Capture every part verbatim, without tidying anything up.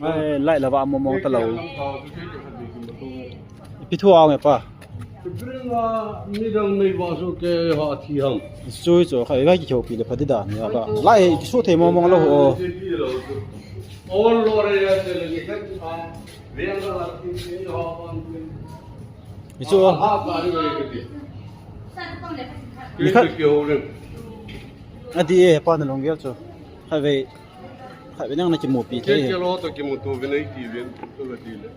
Ai, light lava mo mo ta lo. Pi thu ang e pa. Chui chu kha vai ki kho pi le pha di da ni ba. Light ki su thei mo mo lo ho. Ni chu. Ni khat. Adi e pa na long gel chu. Kha vai. Kha vai nang na ki mo pi thei. Ke lo to ki mo to vin ai ti vin to la ti le.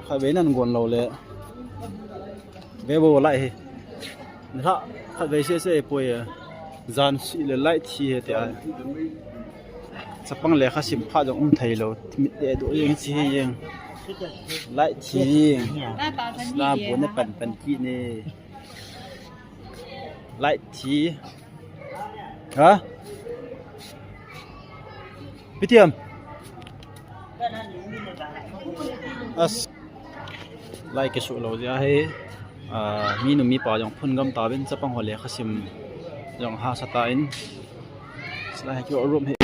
Kha vai nan gon lo le. Ve bo lai hi. Ni kha kha vai se se poi. Jan si le light thi he te a. Chapang le kha sim pha jong um thei lo. Mit de do yeng chi he yeng. Light thi yeng. Na bo na pan pan ki ni. Light thi. Ha? Pi thiam. As. Light ki su lo jia hi. Ah, mi nu mi pa jong phun gam ta vin chapang ho le kha sim jong ha sa ta in. Lai ki room hi.